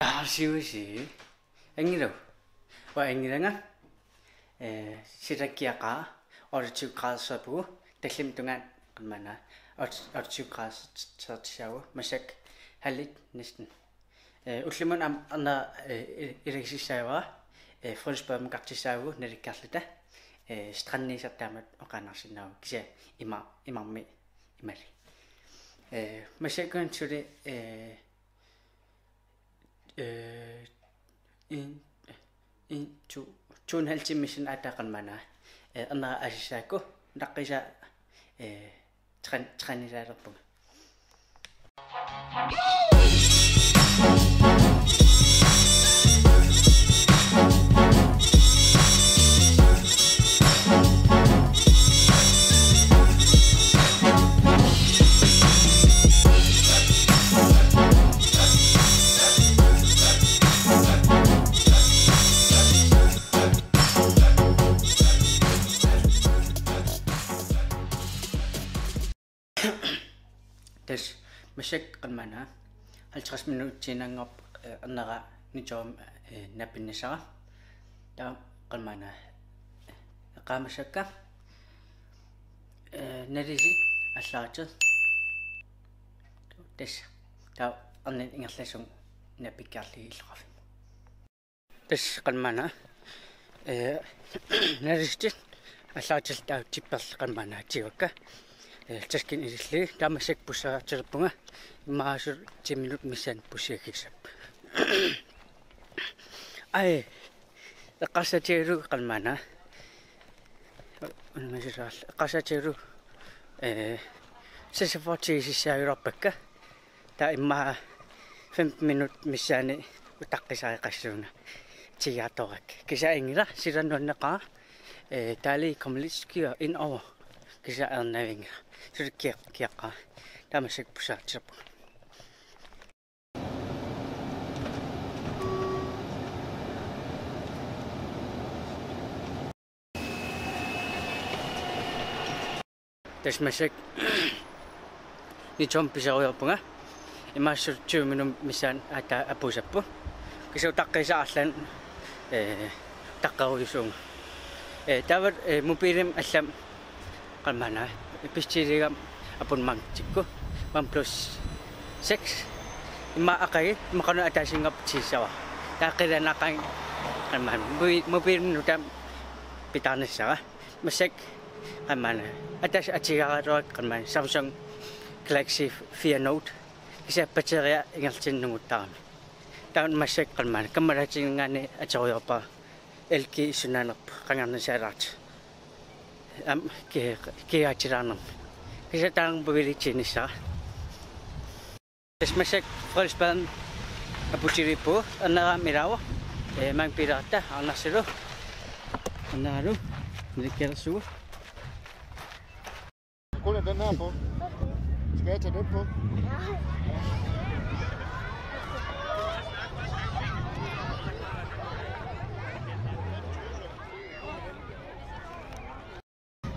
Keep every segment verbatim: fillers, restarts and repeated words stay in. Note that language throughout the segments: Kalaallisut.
Aarsiusi. Angilu. Uanga angilanga. Eh, silakkiaqaaq, otteogtyve grader soorpugu, tallimat tungaanut qamana, otteogtyve grader soortissaavugut, massakkut halvt næsten. Eh, ullumikkut aamma, eh, i-, ilagissaavara, eh, Frederiksbergimiikartissaavugut nalikkarluta, eh, strandiusartut taamatut oqaannarsinnaavugut, kisianni ima-, imarmi imali. Eh, massakkut suli, eh, eh, en, en, to, to og en halv time siden, at der kan man, eh, andre assisaku, der riser, eh, træn-, træningsalderpunga. Tassa massakkut qamana halvtreds minutsiinnanngorpoq, eh, ernera Nytorumut, eh, nappinnissara. Taava qamana eqqaamassakka, eh, nalisut allagartut. Tassa. Taava ernit ingerlasut nappikkiarlugit illoqarfimmi. Tassa qamana, eh, nalisut allagartut taava tipperlugit qamana tigukka. Eh, taskit ilillugit, taava massakkut pussariartulerpunga, immaqa suli ti minut missaani pussiakkissappat. Ai, eqqarsaatigalugu qamana. Unamisilaarl-, eqqarsaatigalugu, eh, seksogfyrre tigisissaagaluarpakka. Taava immaqa femten minut missaani utaqqisariaqassuunga tigiartorakkit. Kisianni anngilaq, silaannaanneqaaq, eh, taali komliski og ind over. Kisianni ernavinga. Suli kia-, kiaqqaa. Taava massakkut pussariartulerpunga. Tassa massakkut Nytorumut piserujoorpunga. Immaqa suli tyve minut missaani aatsaat apuussapput. Kisianni utaqqisaq arlaannik, eh, utaqqerujusuuvunga. Eh, taava, eh, mobilimut allamut qamana, eh, pistiliga abonnementikku, OnePlus six. Immaqa aqagu, immaqa qanoq ataasinnguarput tigussavarput. Taava qilanaaqaanga qamana, mobi-, mobilimut nutaamik pitaarnissara. Massakkut qamana, ataaseq atugaaraluarakku qamana, Samsung Galaxy fire Note. Kisianni batteria ingerlaannaq nunguttarami. Taava massakkut qamana, kammalaatinngaanniit atugaarpara. L G issunnaanerput, qangarnisaalaartoq. Aamma ki-, kiaatilaarnermi. Kisianni taanna mobiilitiinissara. Tassa massakkut Frederiksbergimut aputiliippugut, ernera aamma ilaavoq. Eh, maanga biileqarta, Arnarsilu. Erneralu, nilikkialersugu. Kun er den her på. Skal jeg tage den på?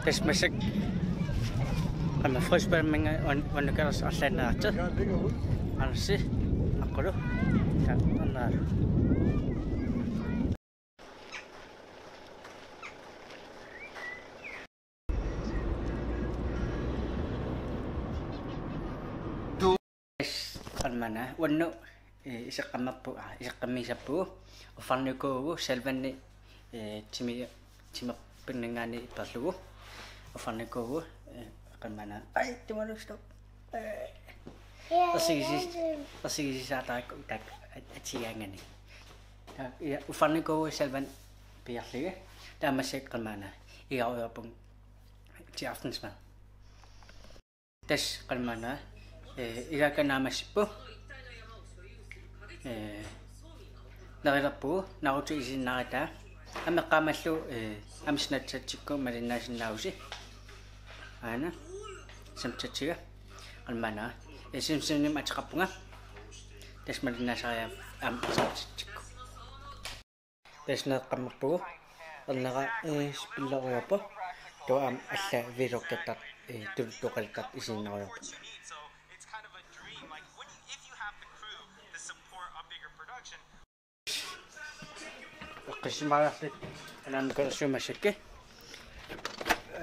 Tassa massakkut aamma Frederiksbergiminngaanniit uan-, uannukkalersoq arlaanneerartoq. Arnarsi, aqqulu. Taava, Arneralu. Tassa qamana, uannut, eh, iseqqammerpu-, ah, iseqqammiisappugut, uffarnikuuvugut, salvanni, eh, timi-, timerpinninngaanniit ipperlugu, uffarnikuuvugut, eh, qamana. Ai, timalu stop. Eh. Ersigisi-, ersigisisaatarakku taakku at-, atugaangakkit. Taava, ja, uffarnikuuvugut salvanni piarlugit, taava massakkut qamana, igarujoorpunga til aftensmad. Tassa qamana, eh, igakka naammassippoq. Eh, nerilerpugut, Naruto isiginnaaritaa. Aamma eqqaamallugu, eh, aamma Snapchatsikku malinnaasinnaavusi. Aana, Snapchatsiga. Qamana, eh, Simpsonimik ateqarpunga. Tassa malinnaasariaqarpunga aamma Snapchatsikku. Tassa neqqammerpugut. Ernera, eh, spillerujoorpoq. Taava aamma allat vloggertartut, eh, tuluttut oqaluttartut isiginnaarujoorput. Eqqissisimaarluta anaanaga massakkut.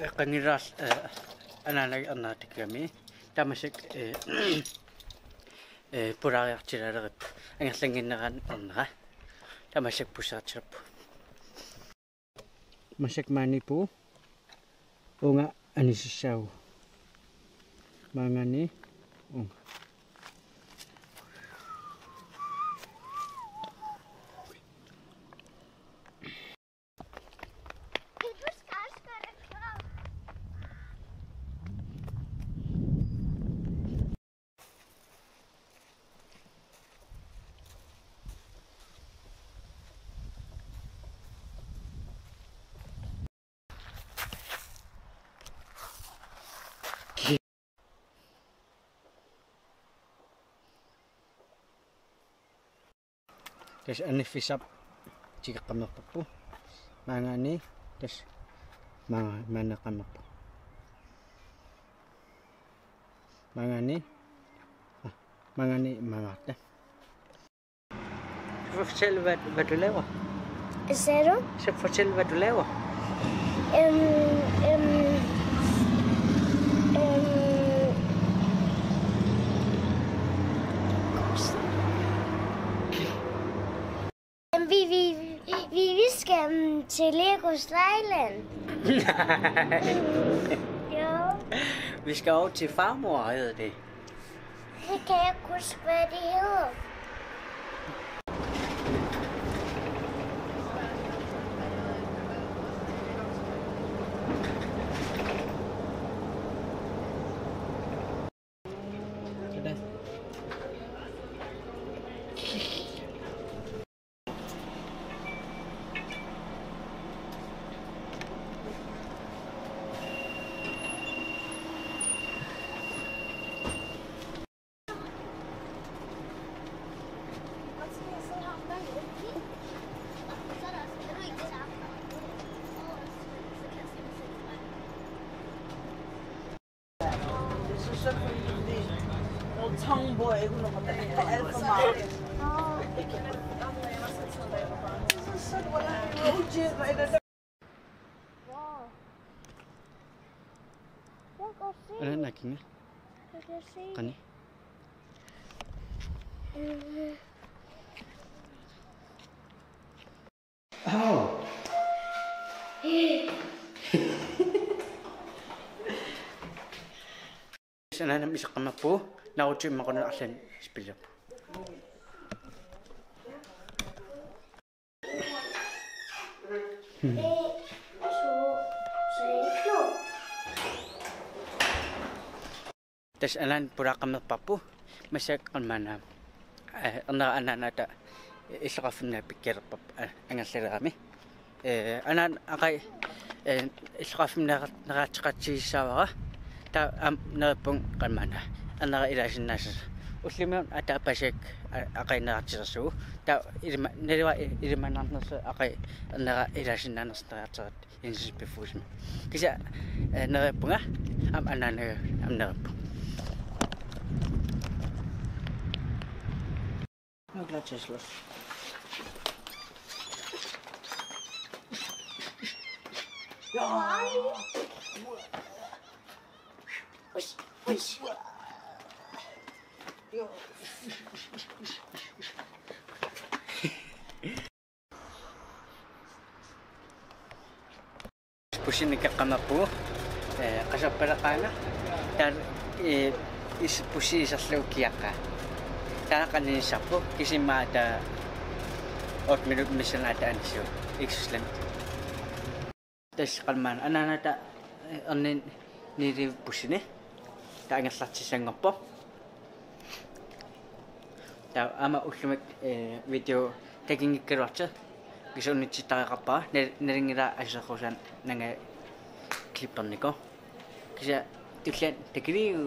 Eqqanngilaq, eh, anaanaga erneratikkami. Tamassi, eh, eh, pulaariartilaalerupput. Angerlannginnerani ernera. Tamassi pussartilerpoq. Massakkut maani puua. Uunga anisissaagut. Maanngaanniit uunga. Tassa aniffissaq tikeqqammerparput. Maanngaanniit tassa maanga-, maanneqqammerpoq. Maanngaanniit, ah, maanngaanniit maangaarta. Fortæl, hvad, hvad du laver. Hvad sagde du? Så fortæl, hvad du laver. Øhm, øhm, øhm. Øhm, vi, vi, vi, vi skal, øhm, til Lego Skyland. Jo. Vi skal over til farmor, hedder det. Det kan jeg ikke huske, hvad det hedder. Det er så synd for hende, fordi hun er tomboy, ikke? Hun er alt for meget. Det er så synd, hvor er det, hun tjener, ikke? Wow. Jeg kan godt se. Hvordan er det, Kina? Jeg kan se. Kan I? Øh. Au! Anaanama iseqqammerpugut, Naruto immaqaluunniit arlaannik spillerpugut. Tassa anaana pulaaqqammerparput, massakkut qammaana, eh, ernera anaanaata illoqarfimmi pikkialerparput, eh, angerlalerami. Eh, anaana aqagu, eh, illoqarfimmi nera-, neriartoqatigiissaavara, taava aamma neriuppunga qammaana ernera ilaasinnaassasoq. Ullumikkut ataapasik a-, aqagu neriartorsuuvoq. Taava ilima-, naluara i-, ilimanarnersoq aqagu ernera ilaasinnaanersoq neriartoratta. Insispiffuusimi. Kisianni, eh, neriuppunga, aamma anaanaga, aamma neriuppunga. Nu er klar til at slås. Ja. Ush, ush. Ja. Bussinik ikeqqammerpugut, eh, qasarpalaqaanga. Taava, eh, is-, bussi iserlugu kiaqqaa. Taava qanilissarput, kisima taava otte minutsit missaanni taava anissivoq. Iksuslan. Tassa qammaana anaanaata, eh, erniinnarlugu bussini. Taava angerlartissanngorpoq. Taava aamma ullumikkut, eh, video takunngikkaluartoq. Kisianni unnutsittariaqarpara, nal-, nalunngilara aserrusan nanga klipperniko. Kisianni tulliani takiliiu.